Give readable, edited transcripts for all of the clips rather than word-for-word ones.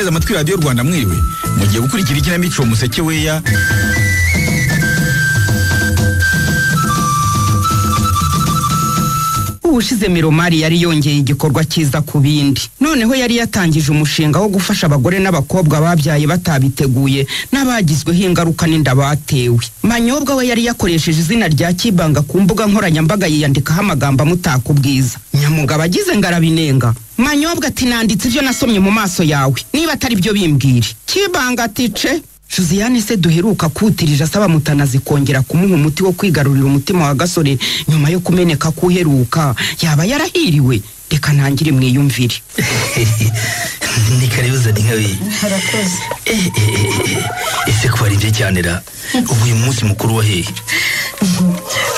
Abateze amatwi Radiyo Rwanda mwiriwe, mugiye gukurikira ikinamico Museke Weya. Ubushize Miromari yari yongeye igikorwa cyiza ku bindi, noneho yari yatangije umushinga wo gufasha abagore n'abakobwa babyaye batabiteguye n'abagizweho ingaruka n'inda batewe. Manyobwa we yari yakoresheje izina rya Kibanga ku mbuga nkoranyambaga, yiyandikaho amagambo amutaka ubwiza. Nyamugabo agize ngo arabinenga. Manyobwa ati nanditse ibyo nasomye mu maso yawe, niba atari byo bimbwire. Kibanga ati ce. Josiane se duheruka kutirije asaba Mutanazi kongera kumuha umuti wo kwigarurira umutima wa Gasore nyuma yo kumeneka kuheruka, yaba yarahiriwe? Reka ntangire mwiyumvire. Ni karibu Zani nkawe. Harakoze. Ese ko ari cyane ra, ubu uyu munsi mukuru wa hehe?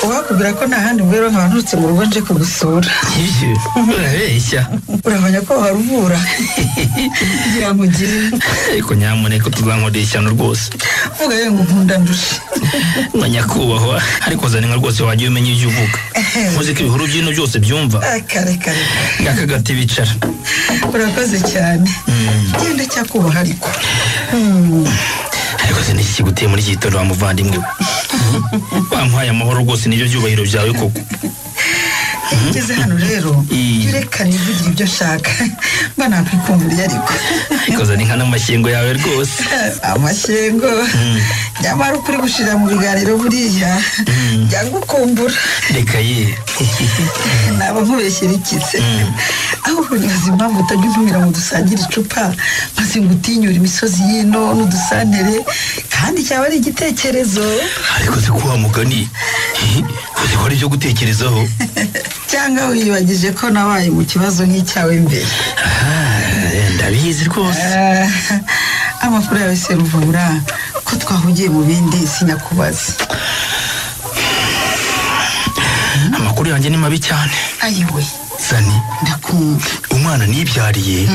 Uwakubwira ko nta handi mbere nkaba nturutse mu rugo nje kugusura. Ibyo urabeshya. Uramenya ko waruvura. Ngira nkugire. Ariko nyamuneka tuzankorera ishyano rwose. Vuga yewe ngo nkunda ndushe. Ngo nyakubahwa, ariko Zani nka rwose wagiye umenya ibyo uvuga. Muzi ko ibihuru by'ino byose byumva. Kare kare. Ngaka gati bicara. Urakoze cyane. Genda cyakubaha ariko. Ariko se niki kiguteye muri iki gitondo wa muvandimwe we? Wampaye amahoro rwose n'ibyo byubahiro byawe koko. Ngeze hano rero, reka nivugire ibyo nshaka. Mba nakwikumburiye ariko. Ariko Zani nka n'amashyengo yawe rwose. Amashyengo. Nyamara ukuri gushira mu biganiro buriya. Njya ngukumbura. Reka ye. Naba nkubeshyera ikitse. Ahubwo nibaza impamvu utajya untumira ngo dusangire icupa, maze ngutinyure imisozi y'ino n'udusantere, kandi cyaba ari igitekerezo. Ariko se ko wa mugani, uzi ko ari ibyo gutekerezaho? Cyangwa wiyibagije ko nabaye mu kibazo nk'icyawe mbere? Ndabizi rwose. Amakuru yawe se Ruvura, ko twahugiye mu bindi sinyakubaza. Amakuru yanjye ni mabi cyane. Ayiwe. Zani, ndakumva. Umwana nibyariye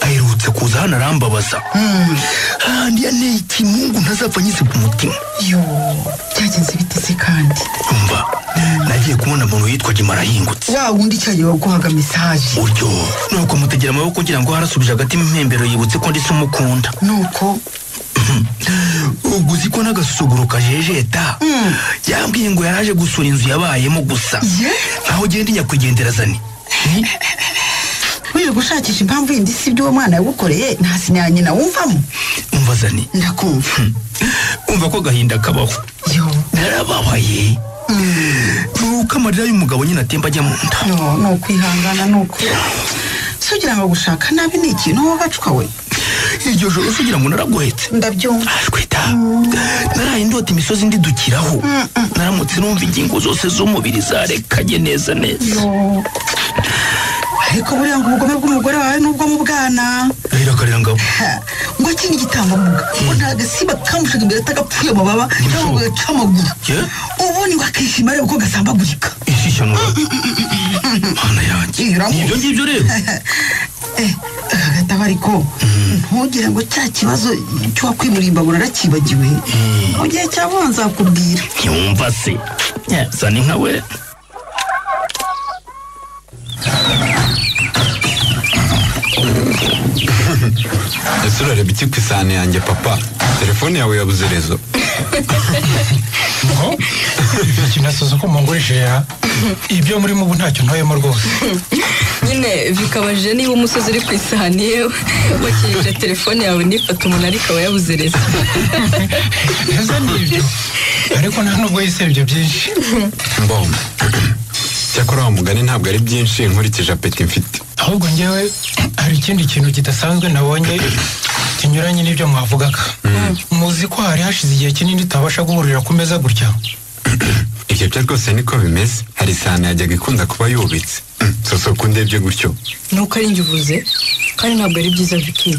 aherutse kuza hano arambabaza. Handi yaneye ikimungu ntazapfa nyize ku mutima. Yo, byagenze bite se kandi? Umva, nagiye kubona umuntu witwa Gimara ahingutse. Wa wundi cyagiye waguhaga message. Uryo, nuko mutegera amaboko kugira ngo harasubije agati impembero yibutse ko ndise umukunda. Nuko ubwo uzi ko n'agasuzuguro kajejeta. Yambwiye ngo yaraje gusura inzu yabayemo gusa. Aho ugenda nyakwigendera Zani. Wirirwa gushakisha impamvu yindi si ibyo uwo mwana yagukoreye, nta sinya nyina wumvamo. Umva Zani. Ndakumva. Umva ko gahinda kabaho. Yo, narababaye. Nuko amarira y'umugabo nyine atemba ajya mu nda. No, no kwihangana nuko. Sugira ngo gushaka nabi ni ikintu wogacwa we. Iryo joro sugira ngo naragohetse. Ndabyumva. Ashwita. Naraye ndota imisozi ndidukiraho. Naramutse numva ingingo zose z'umubiri zarekanye neza neza. Ariko buriya ngo ubugome bw'umugore wawe n'ubwo mu bwana. Rero karira ngabo. Ngo akini igitambambuga. Ngo nta gasimba kamushaga imbere atagapfuye amababa cyangwa gaca amaguru. Ubundi ngo akishima areba uko gasambagurika. Ishyano. Mana yanjye. Ibyo ngibyo rero. Agataba ariko ntugire ngo cya kibazo cyo wakwimurimba ngo narakibagiwe. Mu gihe cyabo nzakubwira. Yumva se. Zani nka we. Ese urareba iki ku isahani yanjye papa? Telefone yawe yabuze rezo. Ikinasoza ko mungurishije ya ibyo muri mubu ntacyo ntoyemo rwose. Nyine bikabajije niba umusozi uri ku isahani yewe wakirije telefone yawe nifata umuntu ariko aba yabuze rezo. Ese nibyo, ariko nta nubwo yisebye byinshi. Mboma cyakora wa mugani ntabwo ari byinshi nkurikije apeti mfite. Ahubwo ngewe hari ikindi kintu kidasanzwe nabonye kinyuranye n'ibyo mwavugaga. Muzi ko hari hashize igihe kinini tutabasha guhurira ku meza gutya. Ibyo byo rwose niko bimeze. Hari isahani yajyaga ikunda kuba yubitse. Soso kundebye gutyo. Nuko ari njye uvuze, kandi ntabwo ari byiza Vicky.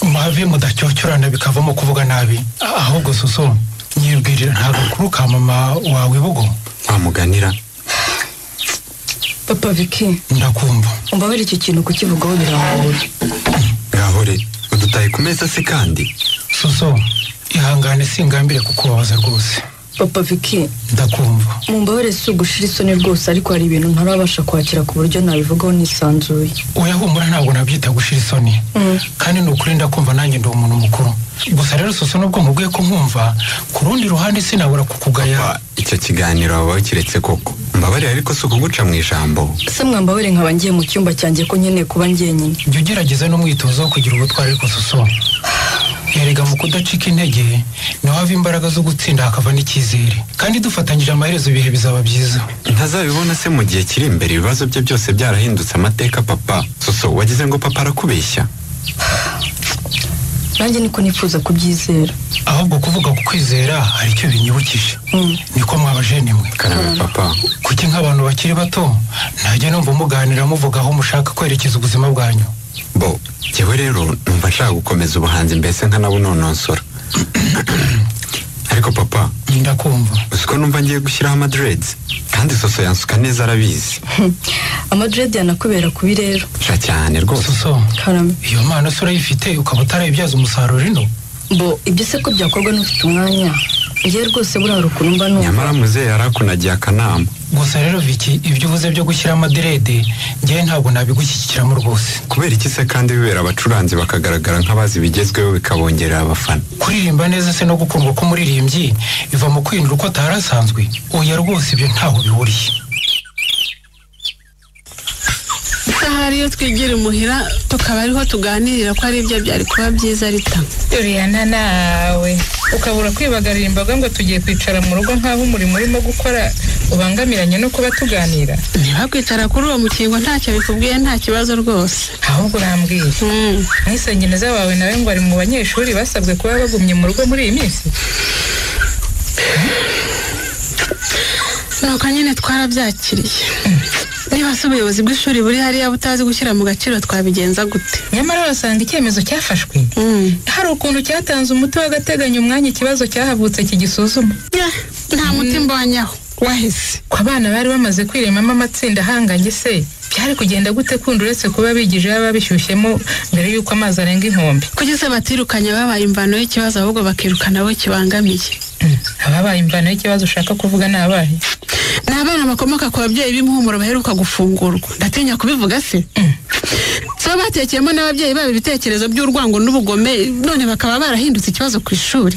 Muhave mudacyocyorana bikavamo kuvuga nabi. Ahubwo Soso nyibwirira nta gakuru ka mama wawe bugo. Wamuganira. Papa Vicky. Ndakumva. Umbabare icyo kintu kukivugaho birangora. Gahore, udutaye ku meza se kandi? Soso, ihangane singambire kukubabaza rwose. Papa Vicky, Ndakumva. Mumbabarire si ugushira isoni rwose, ariko hari ibintu ntarabasha kwakira ku buryo nabivugaho nisanzuye. Oya humura, ntabwo nabyita gushira isoni. Kandi ni ukuri ndakumva, nanjye ndi umuntu mukuru. Gusa rero Soso, nubwo nkubwiye ko nkumva, ku rundi ruhande sinabura kukugaya. Papa, icyo kiganiro waba wakiretse koko? Mbabarira ariko si ukuguca mu ijambo. Se mwambabarire nkaba ngiye mu cyumba cyanjye ko nkeneye kuba njyenyine. Jya ugerageza n'umwitozo wo kugira ubutwari, ariko Soso, erega mu kudacika intege niho hava imbaraga zo gutsinda, hakava n'icyizere. Kandi dufatanyije, amaherezo ibihe bizaba byiza. Ntazabibona se mu gihe kiri imbere ibibazo bye byose byarahindutse amateka? Papa Soso, wagize ngo papa arakubeshya? Nanjye niko nifuza kubyizera. Ahubwo kuvuga ku kwizera hari icyo binyibukije. Niko mwabajene mwe? Karame, papa. Kuki nk'abantu bakiri bato ntajya numva muganira muvuga aho mushaka kwerekeza ubuzima bwanyu? Bo, jyewe rero numva nshaka gukomeza ubuhanzi, mbese nkanabunonosora. Ariko papa, Ndakumva. uzi ko numva ngiye gushyiraho amadreads? Kandi Soso yansuka neza, arabizi. Amadreads yanakubera kubi rero. Sha, cyane rwose. Soso, Karame. iyo mpano se urayifite ukaba utarayibyaza umusaruro ino? Bo, ibyo se ko byakorwa n'ufite umwanya? Ngewe rwose buriya hari ukuntu mba numva. Nyamara muzehe yarakunagiye akanama. Gusa rero Vicky, ibyo uvuze byo gushyira amadreads, ngewe ntabwo nabigushyigikiramo rwose. Kubera iki se, kandi bibera abacuranzi bakagaragara nk'abazi ibigezweho, bikabongerera abafana? Kuririmba neza se no gukundwa k'umuririmbyi biva mu kwihindura uko atari asanzwe? Oya rwose, ibyo ntaho bihuriye. Ahari iyo twigira imuhira tukaba ariho tuganirira, ko ari ibyo byari kuba byiza rita. Yuriyana, nawe ukabura kwibagarira imboga ngo tugiye kwicara mu rugo, nk'aho umurimo urimo gukora ubangamiranye no kuba tuganira. Niba kwicara kuri uwo mukingo ntacyo bikubwiye, nta kibazo rwose. Ahubwo urambwiye, mwisengeneza wawe nawe ngo ari mu banyeshuri basabwe kuba bagumye mu rugo muri iyi minsi? Nuko nyine twarabyakiriye. Niba se ubuyobozi bw'ishuri buri hariya butazi gushyira mu gaciro, twabigenza gute? Nyamara urasanga icyemezo cyafashwe hari ukuntu cyatanze umuti w'agateganyo, umwanya ikibazo cyahavutse kigisuzuma. Nta muti mbonyeho wahise. Ko abana bari bamaze kwiremamo amatsinda ahanganye se, byari kugenda gute kundi, uretse kuba bigije baba bishyushyemo mbere y'uko amazi arenga inkombe? Kuki se batirukanye babaye imvano y'ikibazo, ahubwo bakirukana abo kibangamiye? Ababaye imvano y'ikibazo ushaka kuvuga ni abahe? Ni abana bakomoka ku babyeyi b'imuhumuro baheruka gufungurwa. Ndatinya kubivuga se. So batekeyemo n'ababyeyi babo ibitekerezo by'urwango n'ubugome, none bakaba barahindutse ikibazo ku ishuri.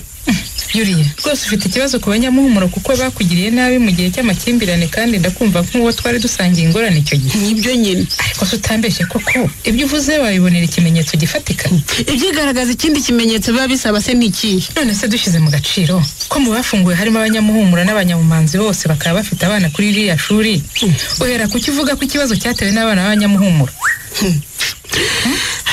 Yuriye, rwose ufite ikibazo ku banyamuhumuro kuko bakugiriye nabi mu gihe cy'amakimbirane, kandi ndakumva nk'uwo twari dusangiye ingorane icyo gihe. Nibyo nyine. Ariko se utambeshye koko, ibyo uvuze wabibonera ikimenyetso gifatika? Ibyigaragaza ikindi kimenyetso biba bisaba se ni ikihe? None se dushyize mu gaciro, ko mu bafunguwe harimo abanyamuhumuro n'abanyamumanzi, bose bakaba bafite abana kuri ririya shuri, uhera kuki uvuga ko ikibazo cyatewe n'abana b'abanyamuhumuro?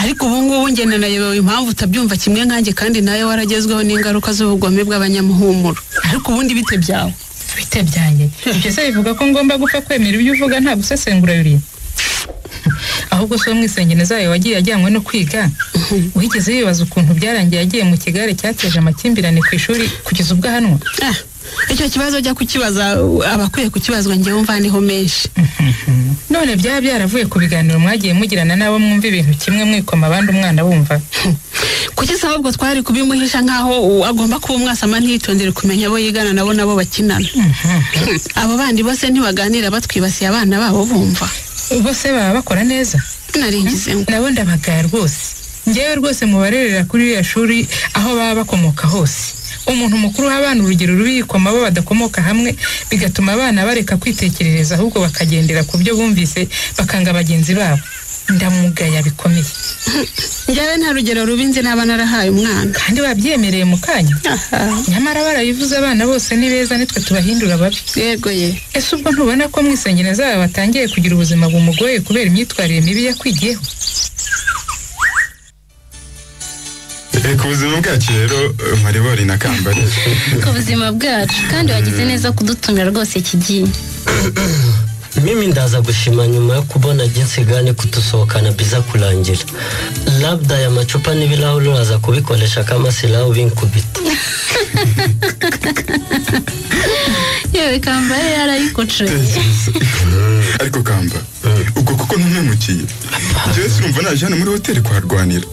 Ariko ubu ngubu njye nanayobewe impamvu utabyumva kimwe nkanjye, kandi nawe waragezweho n'ingaruka z'ubugome bw'abanyamuhumuro. Ariko ubundi bite byawe? Bite byanjye? Ibyo se bivuga ko ngomba gupfa kwemera ibyo uvuga nta gusesengura, Yuriye? Ahubwo se mwisengeneza zayo wagiye ajyanywe no kwiga, wigeze wibaza ukuntu byarangiye agiye mu kigare cyateje amakimbirane ku ishuri kugeza ubwo ahanwa? Icyo kibazo ujya kukibaza abakwiye kukibazwa, njyewe umva niho menshi. None byaba byaravuye ku biganiro mwagiye mugirana n'abo mwumva ibintu kimwe, mwikoma abandi umwana bumva? Kuki se ahubwo twari kubimuhisha, nk'aho agomba kuba umwasama ntiyitondere kumenya abo yigana nabo, nabo bakinana? Abo bandi bose ntibaganira batwibasiye abana babo bumva? Bose baba bakora neza? Naringize ngo Nabo ndabagaya rwose. Ngewe rwose mubarerera kuri iriya shuri, aho baba bakomoka hose, umuntu mukuru uha abana urugero rubi yikoma abo badakomoka hamwe, bigatuma abana bareka kwitekerereza, ahubwo bakagendera ku byo bumvise, bakanga bagenzi babo, ndamugaya bikomeye. Njyewe nta rugero rubi nzi naba narahaye umwana. Kandi babyemereye mu kanya. Nyamara barabivuze, abana bose ni beza, nitwe tubahindura babi. Yego ye. Ese ubwo ntubona ko mwisengeneza zabo batangiye kugira ubuzima bumugoye kubera imyitwarire mibi yakwigiyeho? Ku buzima bwacu rero, Maribori na Kambari. Ku buzima bwacu, kandi wagize neza kudutumira rwose, kigiye. Mimi ndaza gushima nyuma yo kubona jinsi gani kutusohokana biza kurangira. Labda ya machupa n'ibirahuri uraza kubikoresha kama silaha ubinkubita. Yewe, Kambare yarayikocoye. Ariko Kamba, ubwo kuko ntumpemukiye, njyewe sinumva naje hano muri hoteli kuharwanira.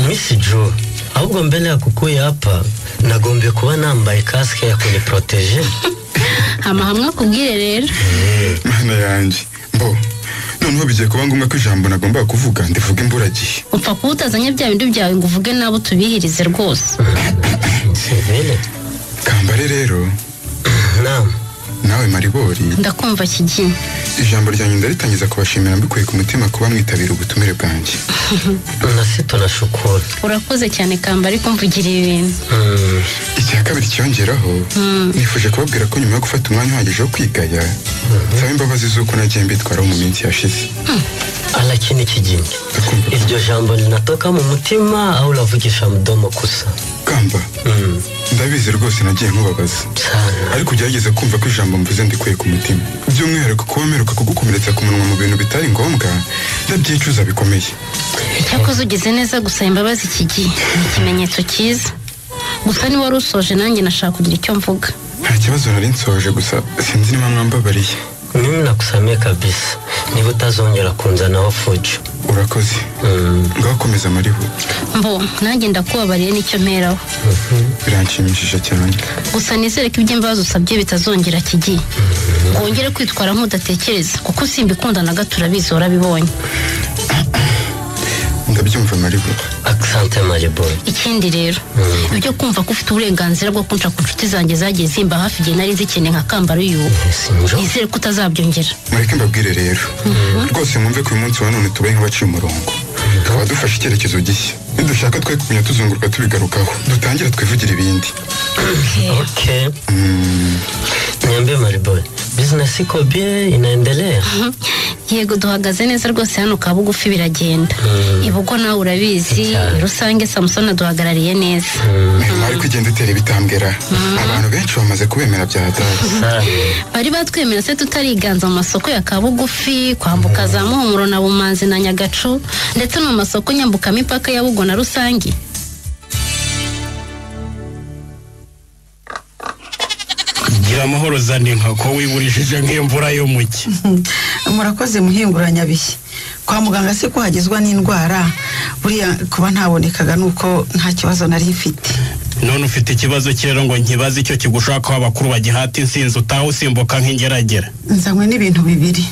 Miss Joe, ahubwo mbele ya kukuya hapa Nagombye kuba nambaye kasike ya kuniproteje. Hama akubwire rero. Mana yanjye. Mbo. Noneho bigiye kuba ngombwa ko ijambo nagomba kuvuga ndivuga imburagihe. Upfa kuba utazanye bya bindi byawe ngo uvuge nabo tubihirize rwose. Sivile. Kambare rero. Naam. Nawe Maribori. Ndakumva Kigingi. Ijambo ryanjye ndaritangiza kubashimira mbikuye ku mutima kuba mwitabira ubutumire bwanjye. Nasi tunashukuru. Urakoze cyane Kambare kumvugira ibintu. Icya kabiri cyongeraho, nifuje kubabwira ko nyuma yo gufata umwanya uhagije wo kwigaya, nsaba imbabazi z'uko nagiye mbitwaraho mu minsi yashize. Lakini Kigingi, iryo jambo linatoka mu mutima au ulavugisha mdomo gusa? Kamba, ndabizi rwose nagiye nkubabaza. Ariko ugerageze kumva ko ijambo mvuze ndikuye ku mutima. By'umwihariko kuba mperuka kugukomeretsa ku munwa mu bintu bitari ngombwa, ndabyicuza bikomeye. Icyakoze ugize neza gusaba imbabazi Kigingi, ni ikimenyetso cyiza. Gusa niba wari usoje nanjye nashaka kugira icyo mvuga. Nta kibazo nari nsoje, gusa sinzi niba mwambabariye. Mimi nakusamia kabisa, niba utazongera kunzanaho fujo. Urakoze. Ngaho komeza Maribu. Mbo, nanjye ndakubabariye nicyo mperaho. Biranshimishije cyane. Gusa nizere ko iby'imbabazi usabye bitazongera Kigingi. Wongere kwitwara nk'udatekereza, kuko simbikunda na gato urabizi warabibonye. Ndabyumva Maribu. Asante Maribu. Ikindi rero, ibyo kumva ko ufite uburenganzira bwo kunca ku nshuti zanjye zagiye zimba hafi igihe nari nzikeneye nka Kambare uyu. Nizere ko utazabyongera. Mureke mbabwire rero. Rwose mwumve ko uyu munsi wa none tubaye nk'abaciye umurongo. Tukaba dufashe icyerekezo gishya. Nidushaka twe kumenya tuzunguruka tubigarukaho. Dutangire twivugira ibindi. Okay. Niambie Maribu, business iko bien inaendelea? Yego duhagaze neza rwose hano Kabugufi biragenda. Ibugo nawe urabizi, Rusange Samson aduhagarariye neza. Mwari kugenda utera ibitambwera. Abantu benshi bamaze kubemera bya hatari. Bari batwemera se tutariganza mu masoko ya Kabugufi, kwambuka za Muhumuro na Bumanzi na Nyagacu, ndetse no mu masoko nyambuka mipaka ya Bugo na Rusange. Gira amahoro Zaninka ko wiburishije nk'imvura yo muki. Murakoze muhinguranya bihe. Kwa muganga se ko hagezwa n'indwara, buriya kuba ntabonekaga nuko nta kibazo nari mfite. None ufite ikibazo kirero ngo nkibaze icyo kigushaka abakuru bagihata insinzi utaha usimbuka nk'ingeragera. Nzanywe n'ibintu bibiri.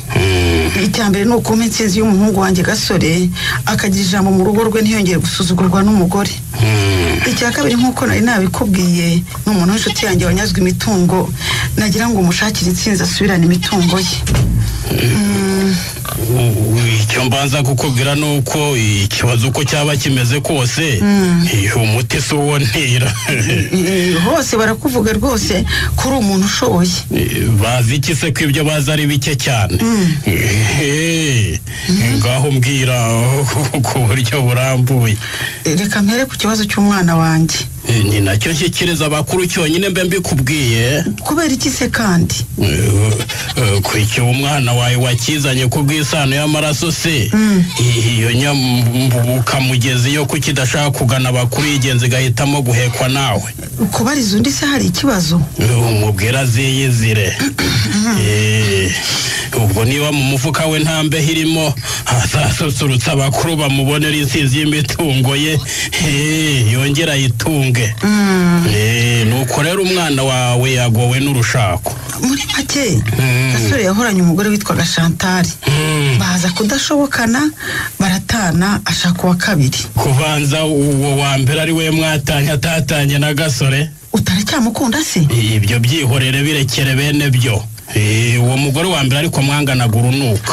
Icya mbere ni uko intsinzi y'umuhungu wanjye Gasore akagira ijambo mu rugo rwe ntiyongere gusuzugurwa n'umugore. Icya kabiri nk'uko nari nabikubwiye, ni umuntu w'inshuti yanjye wanyazwe imitungo, nagira ngo umushakire intsinzi asubirane imitungo ye. Icyo mbanza kukubwira ni uko ikibazo uko cyaba kimeze kose, umuti si uwo ntira. Hose barakuvuga rwose ko uri umuntu ushoboye. Bazi iki se ko ibyo bazi ari bike cyane? Ngaho mbwira ku buryo burambuye. Reka mpere ku kibazo cy'umwana wanjye. Ni nacyo nshyikiriza abakuru cyonyine mbe mbikubwiye. Kubera iki se kandi? Ku icyo umwana wawe wakizanye ku bw'isano y'amaraso se, iyo nyambuka mugezi yo kuki idashaka kugana abakuru yigenza igahitamo guhekwa nawe. Kubariza undi se hari ikibazo? Umubwira aziyizire. Ubwo niba mu mufuka we nta mbeho irimo, azasusurutsa abakuru bamubonera intsinzi y'imitungo ye, yongera ayitunge. Nuko rero umwana wawe yagowe n'urushako. Muri make, Gasore yahoranye umugore witwaga Chantal. Baza kudashobokana, baratana, ashaka uwa kabiri. Kubanza uwo wa mbere ari we mwatanye atatanye na Gasore? Utaracyamukunda se? Ibyo byihorere birekere bene byo. Uwo mugore wa mbere ariko mwanganaga urunuka.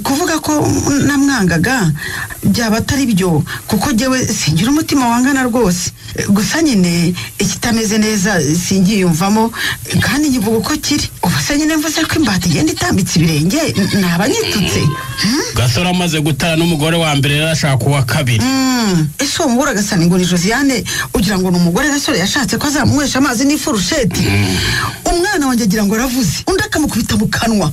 Kuvuga ko namwangaga byaba atari byo, kuko jyewe singira umutima wangana rwose. Gusa nyine ikitameze neza sinkiyumvamo, kandi nkivuga uko kiri. Ubu se nyine mvuze ko imbata igenda itambitse ibirenge, naba nyitutse. Gasore amaze gutana n'umugore wa mbere rero ashaka uwa kabiri. Ese uwo mugore agasana ngo ni Josiane, ugira ngo ni umugore Gasore yashatse ko azamunywesha amazi n'ifurusheti? Umwana wanjye agira ngo aravuze, undi akamukubita mu kanwa.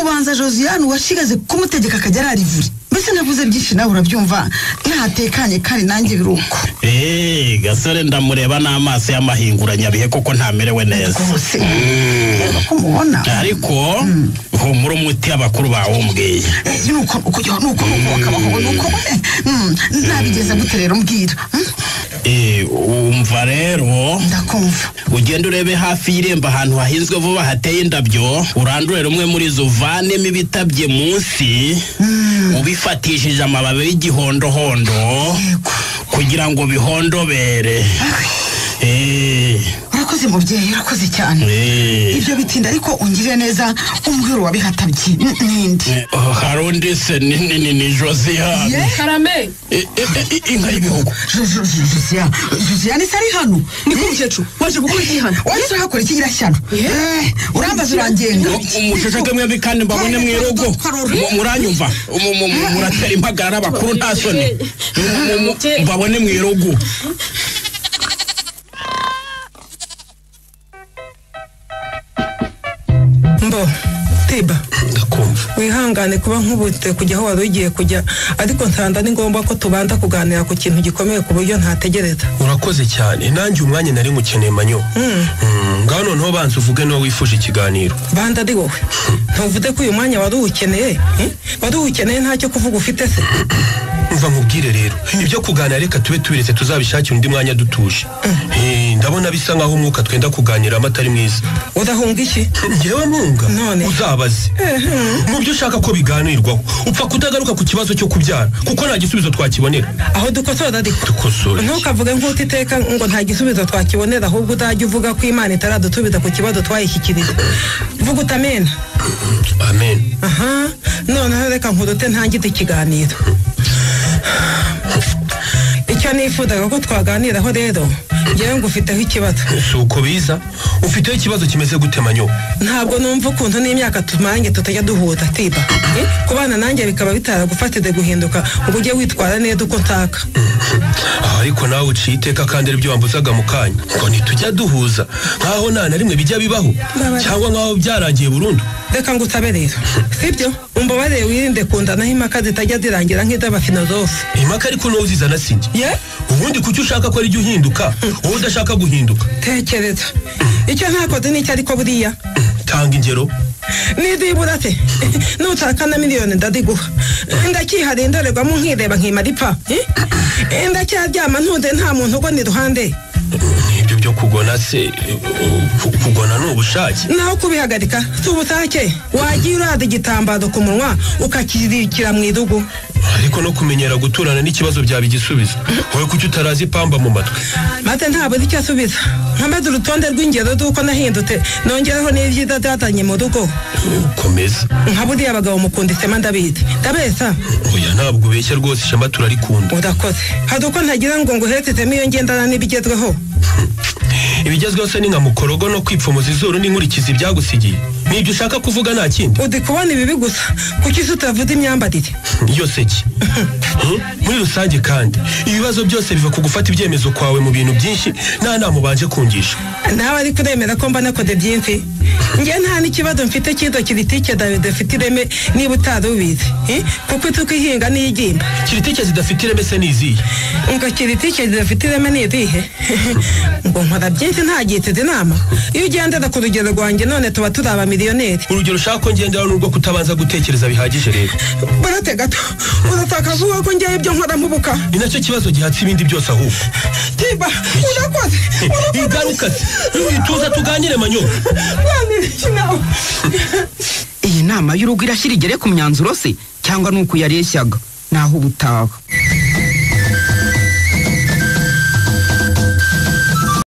Ubanza Josiane washigaze kumutegeka akajya ararivura. Mbese navuze byinshi nawe urabyumva, ntatekanye kandi nanjye biruko. Gasore ndamureba n'amaso y'amahinguranya bihe koko ntamerewe neza. Rwose. Ko mubona. Ariko humura umuti abakuru bawumbwiye. Nuko nuko nuko nuko wakabaho nuko nabigeza gute rero mbwira. Umva rero, ndakumva. Ugenda urebe hafi y'irembo ahantu hahinzwe vuba hateye indabyo, urandure rumwe muri zo, uvanemo ibitabye munsi, ubifatishije amababi y'igihondohondo kugira ngo bihondobere. Urakoze mubyeyi, urakoze cyane. Ibyo bitinda ariko ungirire neza umbwira uwabihatabye ninde? Hari undi se ni Josiane. Karame. Inka y'ibihugu. Josiane se ari hano? Ni ko mukecuru waje gukora iki hano? Waje hakora iki nyirashyano? Urambaza urangenga. Umushashake mwembi kandi mbabone mu irugo. Muranyumva? Muratera impagarara abakuru nta soni. Mbabone mu irugo. Mbo Tiba, ndakumva. Wihangane kuba nkubutse kujya aho wari ugiye kujya, ariko nsanga ni ngombwa ko tubanza kuganira ku kintu gikomeye ku buryo ntategereza. Urakoze cyane, nanjye umwanya nari ngukeneye Manyo. Ngaho noneho banza uvuge niba wifuje ikiganiro. Banda ari wowe. Ntuvuze ko uyu mwanya wari uwukeneye? Wari uwukeneye ntacyo kuvuga ufite se? Umva nkubwire rero, ibyo kuganira reka tube tubiretse, tuzabishakira undi mwanya dutuje. Ndabona bisa nkaho umwuka twenda kuganiramo atari mwiza. Udahunga iki? Njyewe mpunga? Uzabaze. Mu byo ushaka ko biganirwaho, upfa kutagaruka ku kibazo cyo kubyara, kuko nta gisubizo twakibonera. Aho dukosora ariko. Dukosora. Ntukavuge nk'utiteka ngo nta gisubizo twakibonera, ahubwo uzajya uvuga ko Imana itaradusubiza ku kibazo twayishyikirije. Vuga uti amen. Amen. Aha, noneho reka nkurute ntangire ikiganiro. Icyo nifuzaga ko twaganiraho rero, ngewe ngufiteho ikibazo. Si uko biza, ufiteho ikibazo kimeze gute Manyo? Ntabwo numva ukuntu n'imyaka tumaranye tutajya duhuza Tiba. Kubana nanjye bikaba bitaragufatire guhinduka ngo ujye witwara neza uko nshaka. Ariko nawe uciye iteka kandi aribyo wambuzaga mu kanya, ngo ntitujya duhuza nkaho nta na rimwe bijya bibaho, cyangwa nkaho byarangiye burundu. Reka ngusabe rero, sibyo? Umbabarire wirinde kundanaho impaka zitajya zirangira nk'iz'abafilozofe. Impaka ariko n'uwo uzizana si njye. Ubundi kuki ushaka ko arijya uhinduka, wowe udashaka guhinduka? Tekereza icyo ntakoze n'icyo ariko buriya. Tanga ingero. Nidibura se nutaka na miliyoni ndadiguha, ndacyihariye indorerwamo nkireba nkimara ipfa, ndacyaryama ntunze nta muntu ugona iruhande. Ibyo byo kugona se, kugona ni ubushake. Naho kubihagarika si ubushake. Wagiye urada igitambaro ku munwa ukakizirikira mu idugu. Ariko no kumenyera guturana n'ikibazo byaba igisubizo. Wowe kuki utarazi ipamba mu matwi? Maze ntabwo icyo asubiza. Nkomeze urutonde rw'ingero z'uko nahindutse, nongereho n'ibyiza byazanye mu rugo. Komeza. Nka buriya abagabo mukunda isema ndabizi. Ndabesa? Oya ntabwo ubeshya rwose, ishema turarikunda. Urakoze. Hari uko ntagira ngo nguhetse isema iyo ngendana n'ibigezweho. Ibigezweho se ni nka mukorogo no kwipfumuza izuru n'inkurikizi byagusigiye. Nibyo ushaka kuvuga nta kindi. Udi kubona ibibi gusa, kuki utavuze imyambarire? Yose ki? Muri rusange kandi ibibazo byose biva ku gufata ibyemezo kwawe mu bintu byinshi nta nama ubanje kungisha. Nawe ariko uremera ko mba nakoze byinshi? Njye nta n'ikibazo mfite cy'izo kiritike zidafite ireme niba utari ubizi. Kuko ituka ihinga n'iyigimba. Kiritike zidafite ireme se ni izihe? Ngo kiritike zidafite ireme ni izihe? Ngo nkora byinshi ntagitize inama. Iyo ugendera ku rugero rwanjye none tuba turi abamiliyoneri. Urugero ushaka ko ngenderaho ni urwo kutabanza gutekereza bihagije rero. Burate gato, urataka vuba ko njyewe ibyo nkora mpubuka. Ni nacyo kibazo gihatse ibindi byose ahubwo. Tiba, urakoze. Ingaruka se, tuza tuganire Manyo. Iyi nama y'urugo irashyira igere ku myanzuro se cyangwa nuko yareshyaga naho ubutaha.